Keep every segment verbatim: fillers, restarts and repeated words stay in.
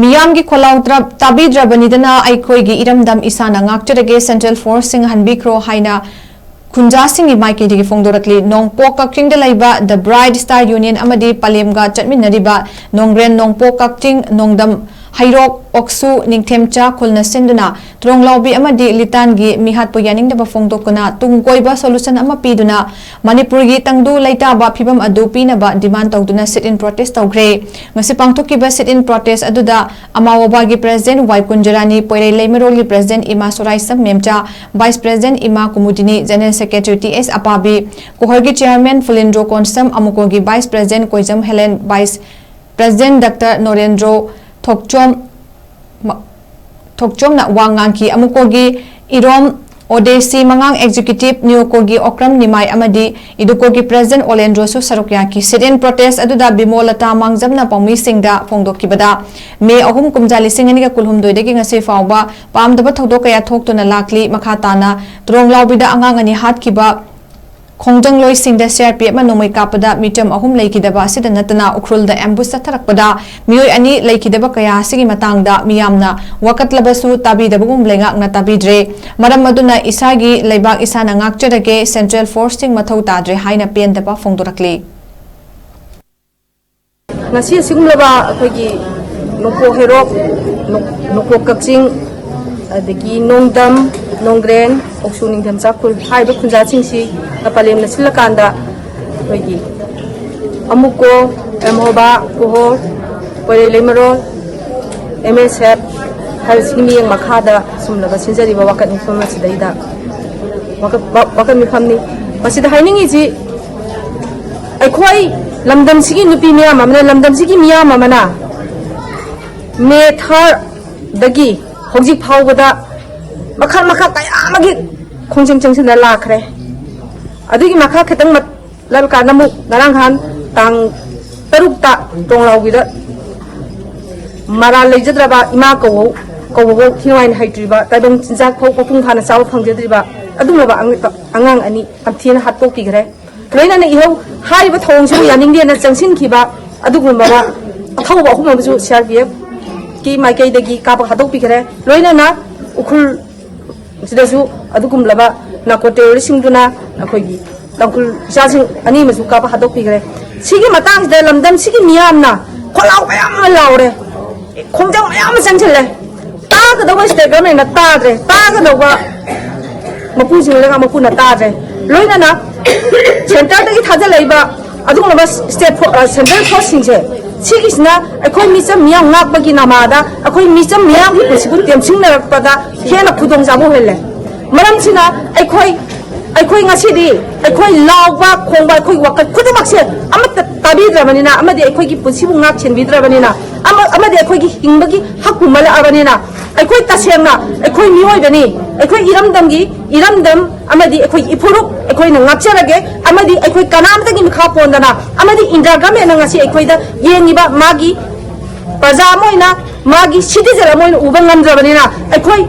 ꯃꯤꯌꯥꯝꯒꯤ ꯈꯣꯜꯂꯥꯎ ꯇ꯭ꯔ-, ꯇꯥꯕꯤꯗ꯭ꯔꯕꯅꯤꯗꯅ ꯑꯩꯈꯣꯏꯒꯤ ꯏꯔꯝꯗꯝ ꯏꯁꯥꯅ ꯉꯥꯛꯆꯔꯒꯦ, ꯁꯦꯟꯇ꯭ꯔꯦꯜ ꯐꯣꯔꯁꯁꯤꯡ ꯍꯟꯕꯤꯈ꯭ꯔꯣ ꯍꯥꯏꯅ ꯈꯨꯟꯖꯥꯁꯤꯡꯒꯤ ꯃꯥꯏꯀꯩꯗꯒꯤ ꯐꯣꯡꯗꯣꯔꯛꯂꯤ꯫ ꯅꯣꯡꯄꯣꯛ ꯀꯛꯆꯤꯡꯗ ꯂꯩꯕ The Bright Star Union ꯑꯃꯗꯤ ꯄꯂꯦꯝꯒ ꯆꯠꯃꯤꯟꯅꯔꯤꯕ ꯅꯣꯡꯒ꯭ꯔꯦꯟ ꯅꯣꯡꯄꯣꯛ ꯀꯛꯆꯤꯡ ꯅꯣꯡꯗꯝ ꯍꯩꯔꯣꯛ ꯑꯣꯛꯁꯨ ꯅꯤꯡꯊꯦꯝꯆꯥ ꯈꯨꯜꯅ ꯁꯤꯟꯗꯨꯅ ꯇ꯭ꯔꯣꯡꯂꯥꯎꯕꯤ ꯑꯃꯗꯤ ꯂꯤꯇꯥꯟꯒꯤ ꯃꯤꯍꯥꯠꯄꯨ ꯌꯥꯅꯤꯡꯗꯕ ꯐꯣꯡꯗꯣꯛꯇꯨꯅ ꯇꯨꯡ ꯀꯣꯏꯕ solution ꯑꯃ ꯄꯤꯗꯨꯅ ꯃꯅꯤꯄꯨꯔꯒꯤ ꯇꯪꯗꯨ ꯂꯩꯇꯥꯕ ꯐꯤꯕꯝ ꯑꯗꯨ ꯄꯤꯅꯕ demand ꯇꯧꯗꯨꯅ sit in protest ꯇꯧꯈ꯭ꯔꯦ꯫ ꯉꯁꯤ ꯄꯥꯡꯊꯣꯛꯈꯤꯕ sit in protest ꯑꯗꯨꯗ ꯑꯃꯥꯋꯣꯕꯥꯒꯤ president ꯋꯥꯏ ꯀꯨꯟꯖꯔꯥꯅꯤ, ꯄꯣꯏꯔꯩ ꯂꯩꯃꯔꯣꯜꯒꯤ president ꯏꯃꯥ ꯁꯣꯔꯥꯏꯁꯝ ꯃꯦꯝꯆꯥ, vice president ꯏꯃꯥ Kumudini, general secretary T S Apabi, ꯀꯣꯍꯔꯒꯤ chairman ꯐꯨꯂꯤꯟꯗ꯭ꯔꯣ ꯀꯣꯟꯁꯝ, ꯑꯃꯨꯀꯣꯒꯤ vice president Koijam Helen, vice president doctor Norendro Thokchom, ꯃ-, ꯊꯣꯛꯆꯣꯝꯅ ꯋꯥ ꯉꯥꯡꯈꯤ꯫ ꯑꯃꯨꯀꯣꯒꯤ ꯏꯔꯣꯝ ꯑꯣꯗꯦꯁꯤ ꯃꯉꯥꯡ executive ꯅꯤꯌꯣꯀꯣꯒꯤ ꯑꯣꯀ꯭ꯔꯝ ꯅꯤꯃꯥꯏ ꯑꯃꯗꯤ ꯏꯗꯨꯀꯣꯒꯤ president ꯑꯣꯂꯦꯟꯗ꯭ꯔꯣꯁꯨ ꯁꯔꯨꯛ ꯌꯥꯈꯤ꯫ Sit in protest ꯑꯗꯨꯗ ꯕꯤꯃꯣꯂꯇꯥ ꯃꯥꯡꯖꯝꯅ ꯄꯥꯎꯃꯤꯁꯤꯡꯗ ꯐꯣꯡꯗꯣꯛꯈꯤꯕꯗ, ꯃꯦ ꯑꯍꯨꯝ, ꯀꯨꯝꯖꯥ ꯂꯤꯁꯤꯡ ꯑꯅꯤꯒ ꯀꯨꯟꯍꯨꯝꯗꯣꯏꯗꯒꯤ ꯉꯁꯤ ꯐꯥꯎꯕ ꯄꯥꯝꯗꯕ ꯊꯧꯗꯣꯛ ꯀꯌꯥ ꯊꯣꯛꯇꯨꯅ ꯂꯥꯛꯂꯤ꯫ ꯃꯈꯥ ꯇꯥꯅ ꯇ꯭ꯔꯣꯡꯂꯥꯎꯕꯤꯗ ꯑꯉꯥꯡ ꯑꯅꯤ ꯍꯥꯠꯈꯤꯕ ꯈꯣꯡꯖꯪꯂꯣꯏꯁꯤꯡꯗ ꯁꯤ ꯑꯥꯔ ꯄꯤ ꯑꯦꯐꯅ ꯅꯣꯡꯃꯩ ꯀꯥꯞꯄꯗ ꯃꯤꯇꯝ ꯑꯍꯨꯝ ꯂꯩꯈꯤꯗꯕ ꯑꯁꯤꯗ ꯅꯠꯇꯅ, ꯎꯈ꯭ꯔꯨꯜꯗ ambush ꯆꯠꯊꯔꯛꯄꯗ ꯃꯤꯑꯣꯏ ꯑꯅꯤ ꯂꯩꯈꯤꯗꯕ ꯀꯌꯥ ꯑꯁꯤꯒꯤ ꯃꯇꯥꯡꯗ ꯃꯤꯌꯥꯝꯅ ꯋꯥꯀꯠꯂꯕꯁꯨ ꯇꯥꯕꯤꯗꯕꯒꯨꯝ ꯂꯩꯉꯥꯛꯅ ꯇꯥꯕꯤꯗ꯭ꯔꯦ꯫ ꯃꯔꯝ ꯑꯗꯨꯅ ꯏꯁꯥꯒꯤ ꯂꯩꯕꯥꯛ ꯏꯁꯥꯅ ꯉꯥꯛꯆꯔꯒꯦ, ꯁꯦꯟꯇ꯭ꯔꯦꯜ ꯐꯣꯔꯁꯁꯤꯡ ꯃꯊꯧ ꯇꯥꯗ꯭ꯔꯦ ꯍꯥꯏꯅ ꯄꯦꯟꯗꯕ ꯐꯣꯡꯗꯣꯔꯛꯂꯤ꯫ ꯉꯁꯤ ꯑꯁꯤꯒꯨꯝꯂꯕ ꯑꯩꯈꯣꯏꯒꯤ ꯅꯣꯡꯄꯣꯛ ꯍꯩꯔꯣꯛ, ꯅꯣꯡ-, ꯅꯣꯡꯄꯣꯛ ꯀꯛꯆꯤꯡ, ꯑꯗꯒꯤ ꯅꯣꯡꯗꯝ, ꯅꯣꯡꯒ꯭ꯔꯦꯟ, ꯑꯣꯛꯁꯨ ꯅꯤꯡꯊꯦꯝꯆꯥ ꯈꯨꯜ ꯍꯥꯏꯔꯤꯕ ꯈꯨꯟꯖꯥꯁꯤꯡꯁꯤ ꯄꯂꯦꯝꯅ ꯁꯤꯜꯂꯀꯥꯟꯗ ꯑꯩꯈꯣꯏꯒꯤ ꯑꯃꯨꯀꯣ, ꯑꯦꯝꯍꯣꯕꯥ, ꯀꯨꯍꯣꯔ, ꯀꯣꯏꯔꯩ ꯂꯩꯃꯔꯣꯜ, ꯑꯦꯝ ꯑꯦꯁ ꯑꯦꯐ ꯍꯥꯏꯕꯁꯤꯒꯤ ꯃꯤꯠꯌꯦꯡ ꯃꯈꯥꯗ ꯁꯨꯝꯂꯕ ꯁꯤꯟꯖꯔꯤꯕ ꯋꯥꯀꯠ ꯃꯤꯐꯝ ꯑꯁꯤꯗꯩꯗ ꯋꯥꯀꯠ-, ꯋꯥ-, ꯋꯥꯀꯠ ꯃꯤꯐꯝꯅꯤ꯫ ꯃꯁꯤꯗ ꯍꯥꯏꯅꯤꯡꯉꯤꯁꯤ, ꯑꯩꯈꯣꯏ ꯂꯝꯗꯝꯁꯤꯒꯤ ꯅꯨꯄꯤ ꯃꯌꯥꯝ ꯑꯃꯅ, ꯂꯝꯗꯝꯁꯤꯒꯤ ꯃꯤꯌꯥꯝ ꯑꯃꯅ ꯃꯦ ꯊꯥꯔꯗꯒꯤ ꯍꯧꯖꯤꯛ ꯐꯥꯎꯕꯗ ꯃꯈꯜ ꯃꯈꯥ ꯀꯌꯥ ꯑꯃꯒꯤ ꯈꯣꯡꯖꯪ ꯆꯪꯁꯤꯟꯅ ꯂꯥꯛꯈ꯭ꯔꯦ꯫ ꯑꯗꯨꯒꯤ ꯃꯈꯥ ꯈꯤꯇꯪ ꯃꯠ-, ꯂꯜꯀꯥꯟꯗ ꯑꯃꯨꯛ ꯉꯔꯥꯡ ꯅꯍꯥꯟ ꯇꯥꯡ ꯇꯔꯨꯛꯇ ꯇꯣꯡꯂꯥꯎꯕꯤꯗ ꯃꯔꯥꯜ ꯂꯩꯖꯗ꯭ꯔꯕ ꯏꯃꯥ ꯀꯧꯕ, ꯀꯧꯕꯐꯧ ꯊꯤꯅꯉꯥꯏꯅ ꯍꯩꯇ꯭ꯔꯤꯕ, ꯇꯥꯏꯕꯪ ꯆꯤꯟꯖꯥꯛ ꯐꯥꯎ ꯃꯄꯨꯡ ꯐꯥꯅ ꯆꯥꯕ ꯐꯪꯖꯗ꯭ꯔꯤꯕ ꯑꯗꯨꯒꯨꯝꯂꯕ ꯑꯉ-, ꯑꯉꯥꯡ ꯑꯅꯤ ꯇꯝꯊꯤꯅ ꯍꯥꯠꯇꯣꯛꯄꯤꯈ꯭ꯔꯦ꯫ ꯂꯣꯏꯅꯅ ꯏꯍꯧ ꯍꯥꯏꯔꯤꯕ ꯊꯧꯑꯣꯡꯁꯤꯕꯨ ꯌꯥꯅꯤꯡꯗꯦꯅ ꯆꯪꯁꯤꯟꯈꯤꯕ ꯑꯗꯨꯒꯨꯝꯂꯕ ꯑꯊꯧꯕ ꯑꯍꯨꯝ ꯑꯃꯁꯨ ꯁꯤ ꯑꯥꯔ ꯄꯤ ꯑꯦꯐ ꯀꯤ ꯃꯥꯏꯀꯩꯗꯒꯤ ꯀꯥꯞꯄ ꯍꯥꯠꯇꯣꯛꯄꯤꯈ꯭ꯔꯦ꯫ ꯂꯣꯏꯅꯅ ꯎꯈ꯭ꯔꯨꯜ ꯁꯤꯗꯁꯨ ꯑꯗꯨꯒꯨꯝꯂꯕ ꯅꯥꯔꯀꯣ ꯇꯦꯔꯣꯔꯤꯁ꯭ꯠꯁꯤꯡꯗꯨꯅ ꯑꯩꯈꯣꯏꯒꯤ ꯇꯥꯡꯈꯨꯜ ꯏꯆꯥꯁꯤꯡ ꯑꯅꯤ ꯑꯃꯁꯨ ꯀꯥꯞꯄ ꯍꯥꯠꯇꯣꯛꯄꯤꯈ꯭ꯔꯦ꯫ ꯁꯤꯒꯤ ꯃꯇꯥꯡꯁꯤꯗ ꯂꯝꯗꯝꯁꯤꯒꯤ ꯃꯤꯌꯥꯝꯅ ꯈꯣꯜꯂꯥꯎ ꯃꯌꯥꯝ ꯑꯃ ꯂꯥꯎꯔꯦ, ꯈꯣꯡꯖꯪ ꯃꯌꯥꯝ ꯑꯃ ꯆꯪꯁꯤꯜꯂꯦ꯫ ꯇꯥꯒꯗꯧꯕ state government ꯅ ꯇꯥꯗ꯭ꯔꯦ, ꯇꯥꯒꯗꯧꯕ ꯃꯄꯨꯁꯤꯡ ꯂꯩꯉꯥꯛ ꯃꯄꯨꯅ ꯇꯥꯗ꯭ꯔꯦ꯫ ꯂꯣꯏꯅꯅ centre ꯗꯒꯤ ꯊꯥꯖꯤꯜꯂꯛꯏꯕ ꯑꯗꯨꯒꯨꯝꯂꯕ state fo-, ꯑ, central force ꯁꯤꯡꯁꯦ, ꯁꯤꯒꯤꯁꯤꯅ ꯑꯩꯈꯣꯏ ꯃꯤꯆꯝ ꯃꯤꯌꯥꯝ ꯉꯥꯛꯄꯒꯤ ꯅꯃꯥꯗ ꯑꯩꯈꯣꯏ ꯃꯤꯆꯝ ꯃꯤꯌꯥꯝꯒꯤ ꯄꯨꯟꯁꯤꯕꯨ ꯇꯦꯝꯁꯤꯡꯅꯔꯛꯄꯗ ꯍꯦꯟꯅ ꯈꯨꯗꯣꯡꯆꯥꯕ ꯑꯣꯏꯍꯜꯂꯦ꯫ ꯃꯔꯝꯁꯤꯅ ꯑꯩꯈꯣꯏ, ꯑꯩꯈꯣꯏ ꯉꯁꯤꯗꯤ ꯑꯩꯈꯣꯏ ꯂꯥꯎꯕ ꯈꯣꯡꯕ, ꯑꯩꯈꯣꯏ ꯋꯥꯈꯜ ꯈꯨꯗꯤꯡꯃꯛꯁꯦ ꯑꯃꯠꯇ ꯇꯥꯕꯤꯗ꯭ꯔꯕꯅꯤꯅ, ꯑꯃꯗꯤ ꯑꯩꯈꯣꯏꯒꯤ ꯄꯨꯟꯁꯤꯕꯨ ꯉꯥꯛ ꯁꯦꯟꯕꯤꯗ꯭ꯔꯕꯅꯤꯅ, ꯑꯃ-, ꯑꯃꯗꯤ ꯑꯩꯈꯣꯏꯒꯤ ꯍꯤꯡꯕꯒꯤ ꯍꯛ ꯄꯨꯝꯕꯂꯛꯑꯕꯅꯤꯅ, ꯑꯩꯈꯣꯏ ꯇꯁꯦꯡꯅ ꯑꯩꯈꯣꯏ ꯃꯤꯑꯣꯏꯕꯅꯤ, ꯑꯩꯈꯣꯏ ꯏꯔꯝꯗꯝꯒꯤ ꯏꯔꯝꯗꯝ ꯑꯃꯗꯤ ꯑꯩꯈꯣꯏꯒꯤ ꯏꯐꯨꯔꯨꯞ ꯑꯩꯈꯣꯏꯅ ꯉꯥꯛꯆꯔꯒꯦ, ꯑꯃꯗꯤ ꯑꯩꯈꯣꯏ ꯀꯅꯥꯝꯇꯒꯤ ꯃꯈꯥ ꯄꯣꯟꯗꯅ, ꯑꯃꯗꯤ ꯏꯟꯗꯤꯌꯥ ꯒꯃꯦꯟꯅ ꯉꯁꯤ ꯑꯩꯈꯣꯏꯗ ꯌꯦꯡꯉꯤꯕ ꯃꯥꯒꯤ ꯄ꯭ꯔꯖꯥ ꯑꯃ ꯑꯣꯏꯅ, ꯃꯥꯒꯤ citizen ꯑꯃ ꯑꯣꯏꯅ ꯎꯕ ꯉꯝꯗ꯭ꯔꯕꯅꯤꯅ, ꯑꯩꯈꯣꯏ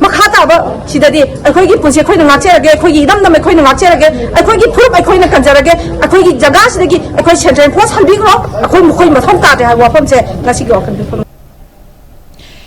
ꯃꯈꯥ ꯇꯥꯕ ꯁꯤꯗꯗꯤ ꯑꯩꯈꯣꯏꯒꯤ ꯄꯨꯟꯁꯤ ꯑꯩꯈꯣꯏꯅ ꯉꯥꯛꯆꯔꯒꯦ, ꯑꯩꯈꯣꯏꯒꯤ ꯏꯔꯝꯗꯝ ꯑꯩꯈꯣꯏꯅ ꯉꯥꯛꯆꯔꯒꯦ, ꯑꯩꯈꯣꯏꯒꯤ ꯐꯨꯔꯨꯞ ꯑꯩꯈꯣꯏꯅ ꯀꯟꯖꯔꯒꯦ, ꯑꯩꯈꯣꯏꯒꯤ ꯖꯒꯥꯁꯤꯗꯒꯤ ꯑꯩꯈꯣꯏ central force ꯍꯟꯕꯤꯈ꯭ꯔꯣ, ꯑꯩꯈꯣꯏ ꯃꯈꯣꯏ ꯃꯊꯧ ꯇꯥꯗꯦ ꯍꯥꯏꯕ ꯋꯥꯐꯝꯁꯦ ꯉꯁꯤꯒꯤ ꯋꯥꯈꯜ ꯃꯤꯐꯝ